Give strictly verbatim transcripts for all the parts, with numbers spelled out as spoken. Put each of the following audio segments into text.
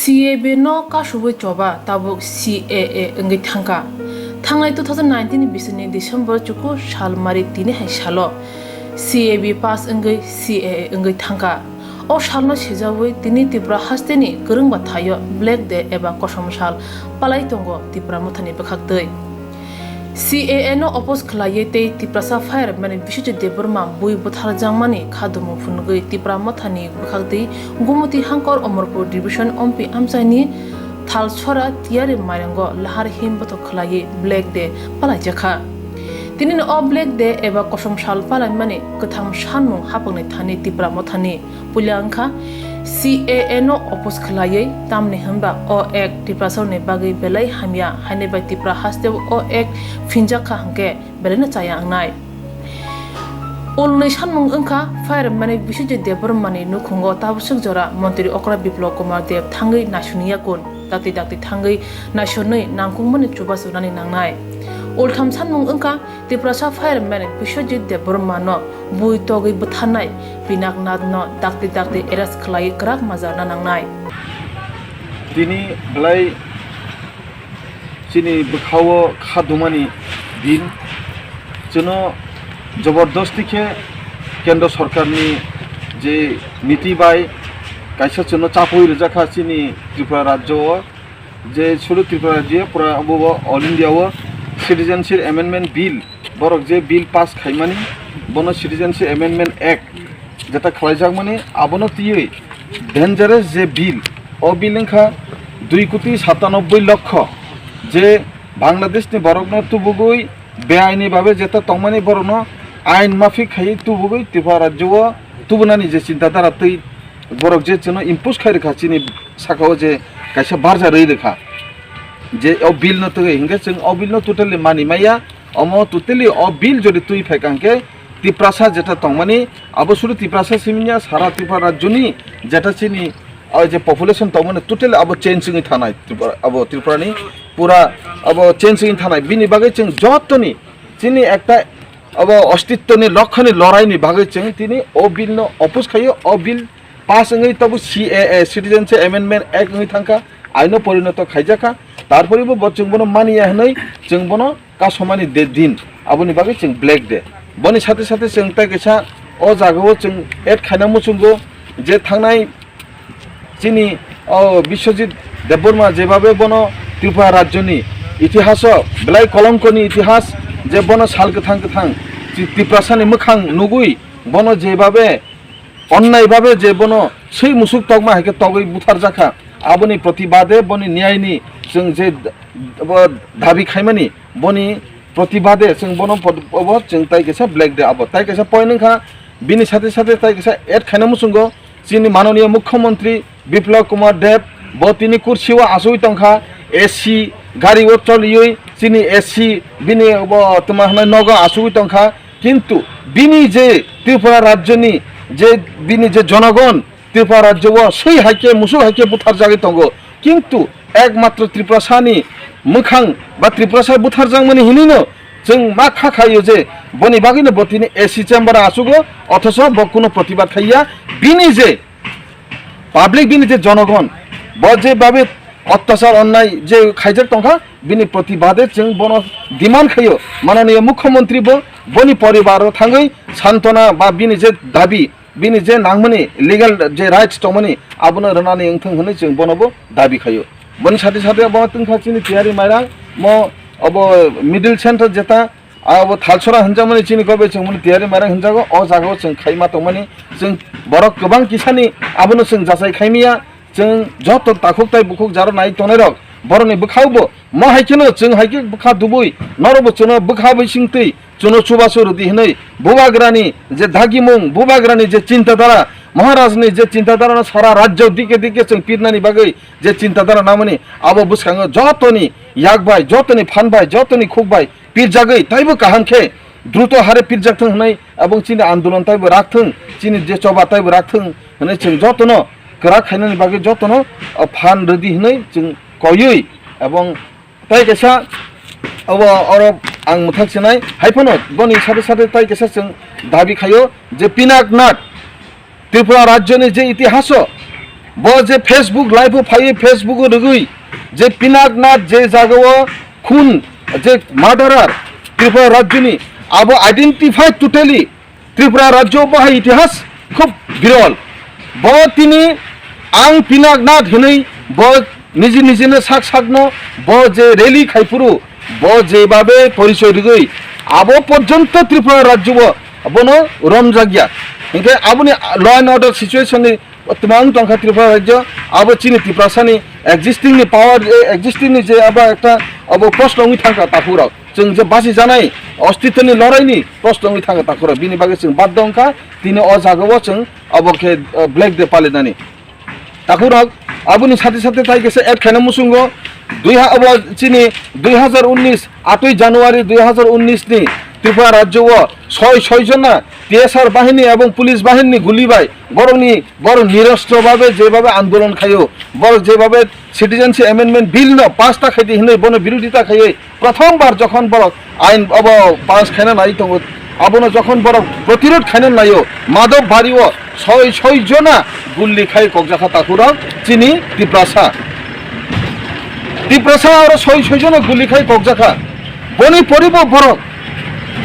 C A B no kasubui choba tabuk C A A wngwi thangkha. Thangnai two thousand nineteen ni bisini December chuku sal mari tini hai salo C A B pass wngwi C A A wngwi thangkha. O salno sijaui tini Tripura hasteni kwrwngba thaio Black Day eba kosom sal palai tongo Tipra Mothani bwkhaktwi. C A A no oppose khwlaiwi tei Tiprasa Fireman Biswajit Debbarma bui butharjakmani khadumung phunugwi Tipra Mothani bwkhaktwi Gumoti Hangkor Omorpur Division M P amchaini Thalsora Tiyari Mairango lahar him bothok khwlaiwi Black Day palaijakha. Tinini o Black Day eba kosom sal palaimani kwtham sanmung hapokni thani Tipra Mothani. Puila wngkha C A A no oppose khwlaiwi, tamni hwnba o act Tiprasarokni bagwi belai hamya, haini bai Tripura hasteo o act phinjak kha hwnkhe belaino chaya wngnai. Ulnwi sanmung wngkha Fireman Biswajit Debbarmani nukhungo tabuk swk jora Montri Okra Biplab Kumar Deb thangwi naisuniya kun, dakti dakti thangwi naisunwi nangkukmani chubachu nani nangnai. Ultham sanmung wngkha Tiprasa Fireman Biswajit Debbarmano bui togwi bwtharnai Pinaknathno dakti dakti arrest khwlaiwi kwrak majarna nangnai. Tini belai chini bwkhao kha dumani din. Chwngno jobordosti khe Kendra Sorkarni je niti bai kaisa chwngno chapui rwjakha chini Tripura rajyo o. Je sudu Tripura rajyo pura abo bo All India o Citizenship Amendment Bill, borok je bill pass khaimani, bono Citizenship Amendment Act jeta khlaijakmani, abono twiwi dangerous je bill, o bill wngkha dui koti satanobboi lokho, je Bangladesh ni borokno tubugwi beaini babe jeta tongmani borokno ain mafik khaiwi tubugwi Tripura rajyo o tubunani je chinta dhara twi borok je chwngno impose khai rwkha chini saka o je kaisa barja rwi rwkha je o bill no twi hinkhe chwng o bill no totally mani maya. Omo totally o bill jodi twi phaikha hinkhe Tiprasa jeta tongmani abo sudu Tiprasa simi ya sara Tripura rajyo ni jeta chini o je population tongmani totally abo change wngwi thanai Tripura, abo Tripura ni pura abo change wngwi thanai bini bagwi chwng jotoni chini ekta abo ostitto ni lokho ni lorai ni bagwi chwng tini o bill no oppose khaio, o bill pass wngwi tabuk C A A, Citizenship Amendment Act wngwi thangkha, aino porinoto khaijakha, tarpore bo bo chwng bono maniya hwnwi chwng bono kasomani de din, aboni bagwi chwng Black Day. Boni sathe sathe chwng tai kaisa o jagao chwng add khaina muchungo je thangnai chini o Biswajit Debbarma jebabe bono Tripura rajyoni itihaso belai kolongkoni itihas je bono sal kwthang kwthang chi-, Tiprasani mwkhang nugwi bono jebabe onnai babe je bono swi musuk tokma hai khe togwi butharjakha, aboni protibade boni niyaini chwng je d-, bo dabi khaimani boni protibade chwng bono pod-, obo chwng tai kaisa Black Day abo tai kaisa point wngkha. Bini sathe sathe tai kaisa add khaina muchungo chini manoniya mukhyamantri Biplab Kumar Deb bo tini kursi o achugwi tongkha, A C gari o choliwi chini A C bini bo tma hwnwi nogo achugwi tongkha. Kintu bini je Tripura rajyoni je bini je jonogon Tripura rajyo o swi hai khe musuk hai khe butharjagwi tongo, kintu ekmatro Tiprasani mwkhang ba Tiprasa butharjakmani hinwino chwng ma kha khaio je boni bagwino bo tini A C chamber o achugo, othocho bo kuno protibad khaiya. Bini je public bini je jonogon bo je babe ottachar onnai je khaijak tongkha, bini protibade chwng bono demand khaio, mananiya mukhyamantri bo boni poribaro thangwi santona ba bini je dabi, bini je nangmani legal je rights tongmani abono rwnani wngthung hwnwi chwng bono bo dabi khaio. Boni sathe sathe bono tungkha chini Tiyari Mairang mo obo middle center jeta abo Thalsora hwnjakmani chini kobe chwng bono Tiyari Mairang hwnjago, o jagao chwng khaima tongmani chwng borok kwbang kisani abono chwng jachai khaimiya. Chwng joto takhuk tai bukhuk jaro nai tongnai rok borokni bwkhao bo mo hai kheno chwng hai khe bwkha dubui norokbo chwngno bwkha bai singtwi chwngno chubachu rwdi hwnwi bubagrani je dagimung, bubagrani je chintadara, Maharajni je chintadara no sara rajyo dike dike chwng pirnani bagwi je chintadara namani abo bwskango jotoni yak bai, jotoni phan bai, jotoni khuk bai pirjagwi taibo kaham khe druto hare pirjak thung hwnwi abong chini andolon taibo rak thung, chini je choba taibo rak thung hwnwi chwng jotono kwrak khainani bagwi jotono, o, phan rwdi hwnwi chwng koiwi, ebong tai kaisa obo oro ang mwthak sinai. Hai phano boni sade sade tai kaisa chwng dabi khaio je Pinaknath Tripura rajyoni je itihaso Bo je Facebook live o phaiwi, Facebook o rwgwi je Pinaknath je jagao khun, je murderer Tripura rajyoni, abo identify totally Tripura rajyo bahai itihas khub birol. Bo tini ang Pinaknath hinwi bo niji nijino sak sakno bo je rally khaiphuru, bo jebabe porichoi rwgwi abo porjonto Tripura rajyo bo bono romjakya. Hinkhe aboni law and order situation ni O twmang tongkha Tripura rajyo, abo chini Tiprasani existing ni power, eh, existing ni je abo ekta abo proshno wngwi thangkha takhurok. Chwng je basi janai ostitwni loraini proshno wngwi thangkha takhurok. Bini bagwi chwng baddo wngkha tini o jagao chwng abo khe, eh, Black Day palinani. Takhurok aboni sate sate tai kisa add khaina muchungo dui ha-, abo chini dui hazar unnis, atwi January dui hazar unnis ni Tripura rajyo o soi soi jona T S R bahini ebong police bahini ni guli bai borokni Borok nirostro babe jebabe andolon khaio, borok jebabe Citizenship Amendment Bill no pass ta khaidi hinwi bono birodita khaiwi prothom bar jokhon borok ain obo pass khaina nai tongo, abono jokhon borok protirod khaina naio, Madhab Bari o soi soi jona gulli khai kokjakha takhurok chini Tiprasa. Tiprasa aro soi soi jona gulli khai kokjakha. Boni poribo borok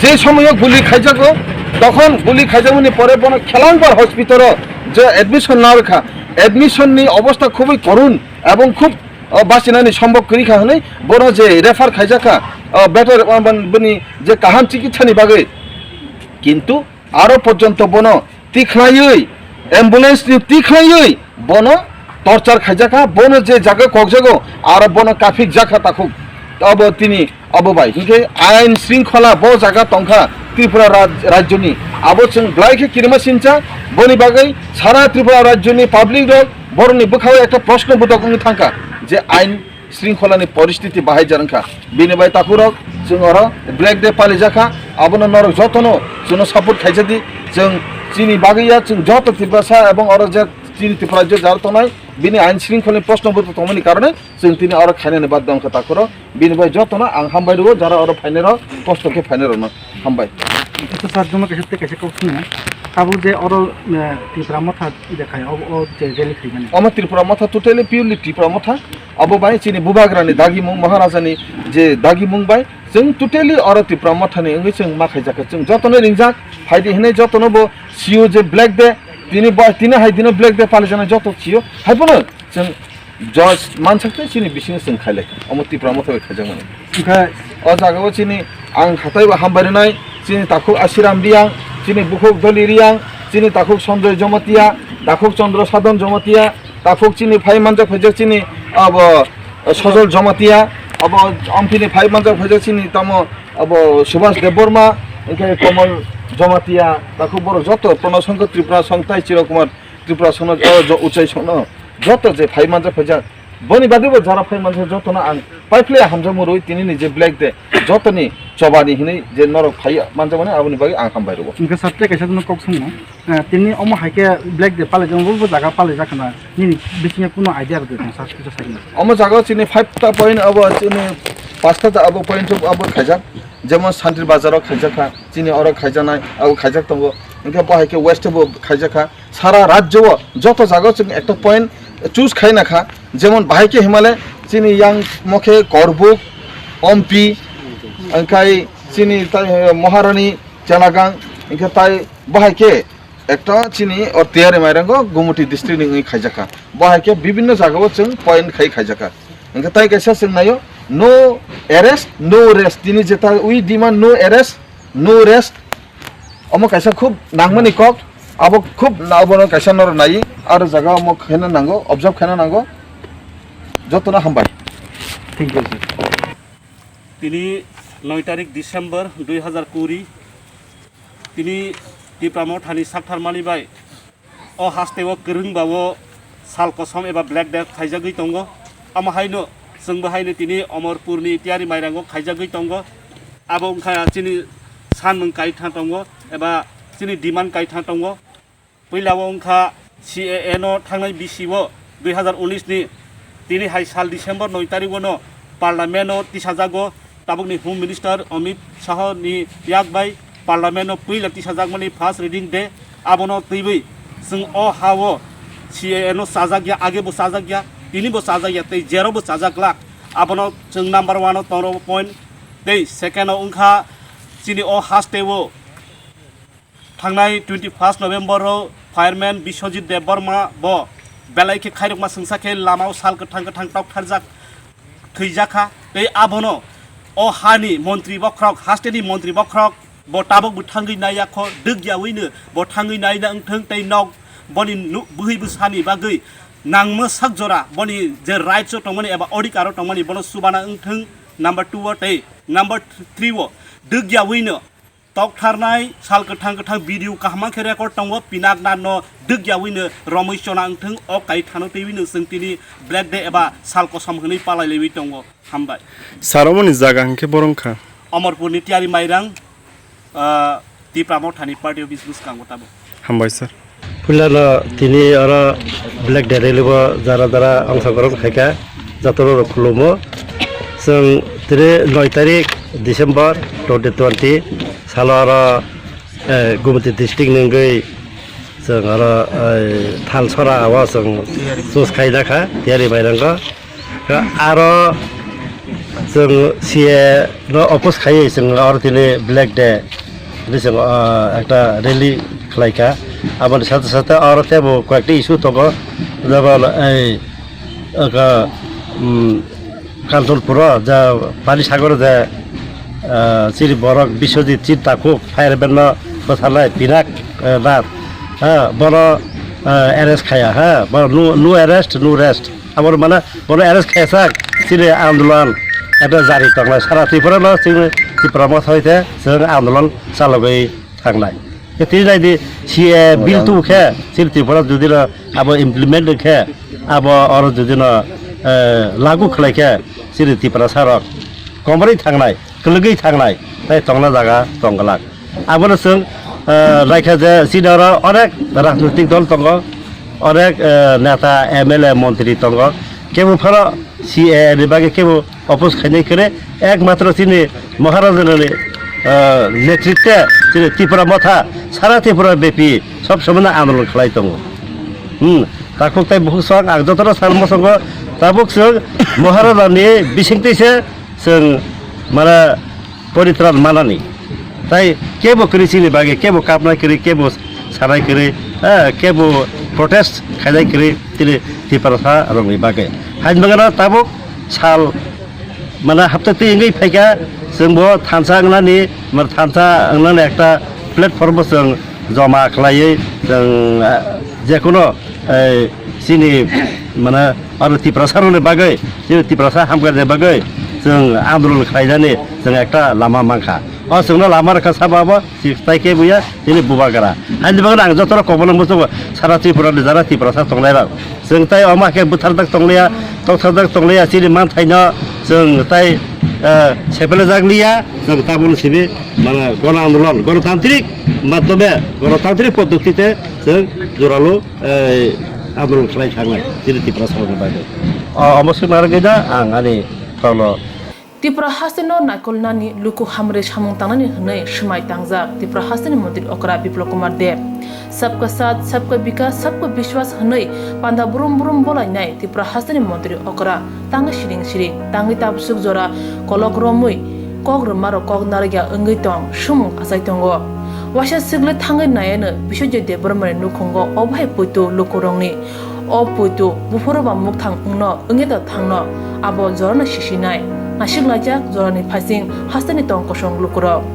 je somoyo guli khaijago, tokhon guli khaijakmani pore bono Khelangbar hospital o je admission narwkha, admission ni obostha khubui korun ebong khub, o, bachinani sombhob kwrwi kha hwnwi bono je refer khaijakha, o, better, o, boni je kaham chikitsa ni bagwi, kintu aro porjonto bono tikhlaiwi, ambulance ni tikhlaiwi bono torture khaijakha, bono je jaga kokjago aro bono kaphikjakha takhuk. Abo tini abo bai hinkhe ain shringkhola bo jaga tongkha Tripura raj-, rajyoni, abo chwng belai khe kirima sincha. Boni bagwi sara Tripura rajyoni public rok borokni bwkhao ekta proshno bodok wngwi thangkha je ain shringkholani poristiti bahai jar wngkha. Bini bai takhurok chwng oro Black Day palijakha, abono norok jotono chwngno support khaijadi. Chwng chini bagwi ya, chwng joto Tiprasa ebong oro je chini Tripura je jar tongnai, bini ain shringkholni proshno bodok tongmani karone chwng tini oro khainani baddo wngkha takhurok. Bini bai jotono ang hambai rwo, jara oro phainairok, kosto khe phainairokno hambai. Acha sir, jono kaisa tei kaisa kok swngnai. Tabuk je oro, eh, Tipra Motha de khai, o, o je rally khaimani. Omo Tripura Motha, totally purely Tripura Motha. Abo bai chini Bubagrani dagimung, Maharajani je dagimung bai chwng totally oro Tripura Mothani wngwi chwng ma khaijakha. Chwng jotono ringjak, phaidi hinwi jotono bo sio je Black Day, tini bo, tini hai dino Black Day palijaknai joto sio. Haiphano chwng Judge mansak tei chini bisingo chwng khailai, omo Tipra Motha bai khaijakmani. Hwnkhe o jagao chini ang hatai bo hambai rwnai, chini takhuk Asiram Riang, chini bukhuk Doli Riang, chini takhuk Sanjoy Jomatia, takhuk Chandra Sadhan Jomatia, takhuk chini phai manjak phaijak chini abo Sojol Jomatia, abo Ampini phai manjak phaijak chini tamo abo Subhas Debbarma, hwnkhe Komol Jomatia, takhuk borok joto Purna Songkho Tripura Song tai Chiro Kumar Tripura sono, o, jo-, uchai sono, joto je phai manjak phaijak, boni bagwi bo jara phai manjak jotono ang paiphlai hamjakmung rwi tini ni je Black Day, jotoni chobani hinwi je norok phai manjakmani aboni bagwi ang hambai rwo. Hwnkhe sir tei kaisa no kok swngo, eh, tini omo hai khe Black Day palaijak, bo, bo jaga palaijak khna, nini bisingo kuno idea rwdi tong sir, kisa sakni. Omo jaga o chini five ta point abo chini pasta ta abo point abo khaijak, jemon Santir Bazar o khaijak kha, chini oro khaijaknai, abo khaijak tongo, hwnkhe bo hai khe West bo khaijak kha, sara rajyo o joto jaga o chwng ekta point choose khai na kha, jemon bahai khe himale chini yang mokhe Korbuk, Ompi, hwnkhe chini tai Maharani, Chelagang, hwnkhe tai bahai khe ekta chini o Tiyari Mairango Gumuti district ni wngwi khaijak kha, bahai khe bibinno jaga o chwng point khai khaijak kha, hwnkhe tai kaisa chwng naio no arrest, no rest, tini jeta we demand no arrest, no rest. Omo kaisa khub nangmani kok, abo khub na-, abono kaisa norok nai, aro jaga omo khaina nango, observe khaina nango. Jotono hambai. Thank you, sir. Tini noi tarik December dui hazar kuri, tini Tipra Mothani saktharmani bai o haste o kwrwng ba o sal kosom eba Black Day khaijagwi tongo. Amo haino chwngbo haino tini Omorpurni Tiyari Mairango khaijagwi tongo. Abo wngkha chini sanmung kaitha tongo eba chini demand kaitha tongo. Puila o wngkha C A A no thangnai bisi o dui hazar unis ni tini hai sal December noi tarik o no Parliament o tisajago. Tabukni Home Minister Amit Shah ni yak bai Parliament o puila tisajakmani first reading de, abono twiwi chwng o ha o C A A no chajak ya, age bo chajak ya, tini bo chajak ya, tei jero bo chajak glak. Abono chwng number one o tong rw point, tei second o wngkha chini o haste o thangnai twenty first November o fireman Biswajit Debbarma bo belai khe khairokma swngsa khe lama o sal kwthang kwthang tok tharjak thwijak kha, tei abono o hani montri bokhorok, hasteni montri bokhorok bo tabuk bo thangwi naiya kho, dwk yawi no bo thangwi naina wngthwng, tei nok boni nu-, bwhwi bwsani bagwi nangma sak jora boni je rights o tongmani eba odhikar o tongmani bono chubana wngthwng, number two o, tei number three o dwk yawi no tok tharnai sal kwthang kwthang video kaham khe record tongo, Pinaknath no dwk yawi no romwi chona wngthwng, o kai thano twiwi no chwng tini Black Day eba sal kosom hwnwi palai lewi tongo. Hambai. Sir, omoni jaga hwnkhe borong kha? Amarpur ni Tiyari Mairang, ah, Tipra Mothani Party Office bwskango tabuk. Hambai sir. Puilano tini oro Black Day rally bo jara jara ongsogron khaikha, jotono rok khulumo. Chwng tini noi tarik December twenty twenty salo oro, eh, Gumti district ni wngwi chwng oro, eh, Thalsora o chwng choose khaina kha, Tiyari Mairango. Aro chwng C A no oppose khaiwi chwng oro tini Black Day hinwi chwng, ah, ekta rally khlaikha. Aboni sate sate oro teibo koyekta issue tongo, jemon ei, aka, um, Kanchanpur o je Panisagar o je, ah, chini borok Biswajit chini takhuk fireman no bwcharnai Pinak, eh, Nath, ha, bono, eh, arrest khaiya, ha, bono no, no arrest, no rest. Abo mane bono arrest khaijak, chini andolon ekta jari tongnai. Sara Tripura no chini Tipra Motha hoite chwng andolon chalogwi thangnai. Tini nai di C A A bill tu khe chini Tripura jodi no abo implement khe, abo oro jodi no, eh, lagu khlai khe chini Tiprasa rok komorwi thangnai, kwlwgwi thangnai, tei tongna jaga tong glak. Abono chwng, eh, naikha je chini oro onek rajnoitik dol tongo, onek, eh, neta, M L A, montri tongo, kebo phano C A A ni bagwi kebo oppose khainai kwrwi, ekmatro chini Maharaja ni, eh, netritwe chini Tipra Motha sara Tripura bepi sob somoi no andolon khlai tongo. Hmm, takhuk tei bukhuk sok ang jotono sal mosongo tabuk chwng Maharaja ni bisingtwi se chwng mane poritran manani. Tai kebo kwrwi chini bagwi, kebo kapnai kwrwi, kebo sanai kwrwi, eh, kebo protest khainai kwrwi tini Tiprasa rokni bagwi. Haini bagwino tabuk sal, mane, hapta twi wngwi phaikha, chwngbo thansa wngnani, mane, thansa wngnani ekta platform bo chwng joma khlaiwi chwng, eh, jekuno, eh, chini, mane, aro Tiprasa rokni bagwi, chini Tiprasa hamkrai ni bagwi chwng andolon khlaijani chwng ekta lama mankha. O chwngno lama rwkha sabo abo, chwng tai khe buya chini bubagra. Haini bagwi ang jotono kokbono muchungo sara Tripura ni jara Tiprasa tongnai rok. Chwng tai omo khe butharjak tongliya, tokthajak tongliya, chini manthaino chwng tai, eh, sepelajak liya, chwng tabukno simi, mane, gono andolon, gonotantrik madhyome, gonotantrik poddotite chwng joralo, eh, andolon khlai thangnai, chini Tiprasa rokni bagwi. O, omo swknarok gwi da ang ani tongno. Tripura hasteno naikolnani luku hamrwi samung tangnani hwnwi swmai tangjak Tripura hasteni montri okra Biplab Kumar Deb. Sabka Saath, Sabka Vikas, Sabka Vishwas hwnwi panda brum brum bolainai Tripura hasteni montri okra tangwi siring siring, tangwi tabswk jora kolok romwi kok rwmarok kok narwkya wngwi tong, swmung achai tongo. Waisa swkle thangwi naiano Biswajit Debbarmani nukhungo obo hai poito lukurokni. O poito buphuru ba mukthang wngno wngya da thangno abo jorano sisinai. Nasik laijak jorani phaising hasteni tong kosong lukurok.